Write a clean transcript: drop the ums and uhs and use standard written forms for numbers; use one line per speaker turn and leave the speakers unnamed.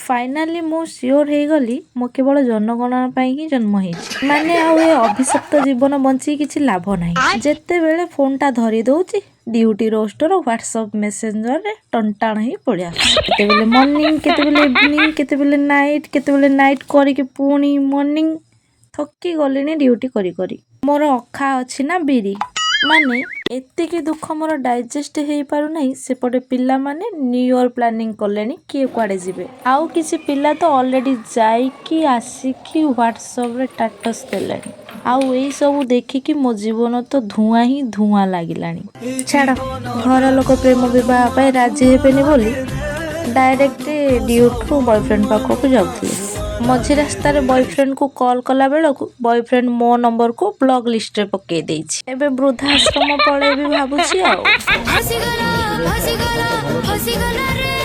Finally ମୁଁ sure ହେଇଗଲି, ମୁଁ କେବଳ ଜନଗଣନା ପାଇଁ ହିଁ ଜନ୍ମ ହେଇଛି। ମାନେ ଆଉ ଏ ଅଭିଶପ୍ତ ଜୀବନ ବଞ୍ଚିକି କିଛି ଲାଭ ନାହିଁ। ଯେତେବେଳେ ଫୋନଟା ଧରି ଦଉଛି, ଡ୍ୟୁଟି ରୋଷ୍ଟର ହ୍ୱାଟ୍ସଅପ୍ ମେସେଞ୍ଜରରେ ଟଣଟାଣ ହେଇ ପଳେଇ ଆସୁଛି। କେତେବେଳେ ମର୍ଣ୍ଣିଂ, କେତେବେଳେ ଇଭିନିଂ, କେତେବେଳେ ନାଇଟ୍, କେତେବେଳେ ନାଇଟ୍ କରିକି ପୁଣି ମର୍ଣ୍ଣିଂ। ଥକି ଗଲିଣି ଡ୍ୟୁଟି କରି କରି। ମୋର ଅଖା ଅଛି ନା ବିରି? ମାନେ ଏତିକି ଦୁଃଖ ମୋର ଡାଇଜେଷ୍ଟ ହେଇପାରୁନାହିଁ। ସେପଟେ ପିଲାମାନେ ନ୍ୟୁ ଇୟର ପ୍ଲାନିଂ କଲେଣି, କିଏ କୁଆଡ଼େ ଯିବେ। ଆଉ କିଛି ପିଲା ତ ଅଲରେଡ଼ି ଯାଇକି ଆସିକି ହ୍ୱାଟ୍ସଅପ୍ରେ ଷ୍ଟାଟସ୍ ଦେଲେଣି। ଆଉ ଏଇସବୁ ଦେଖିକି ମୋ ଜୀବନ ତ ଧୂଆଁ ହିଁ ଧୂଆଁ ଲାଗିଲାଣି। ଛାଡ଼, ଘର ଲୋକ ପ୍ରେମ ବିବାହ ପାଇଁ ରାଜି ହେବେନି ବୋଲି ଡାଇରେକ୍ଟ ଡ୍ୟୁଟିରୁ ବୟଫ୍ରେଣ୍ଡ ପାଖକୁ ଯାଉଥିଲି। ମଝି ରାସ୍ତାରେ ବୟଫ୍ରେଣ୍ଡକୁ କଲ୍ କଲା ବେଳକୁ ବୟଫ୍ରେଣ୍ଡ ମୋ ନମ୍ବରକୁ ବ୍ଲକ୍ ଲିଷ୍ଟରେ ପକେଇ ଦେଇଛି। ଏବେ ବୃଦ୍ଧାଶ୍ରମ ପଳେଇବି ଭାବୁଛି ଆଉ।
ଫସିଗଲା, ଫସିଗଲା, ଫସିଗଲା ରେ।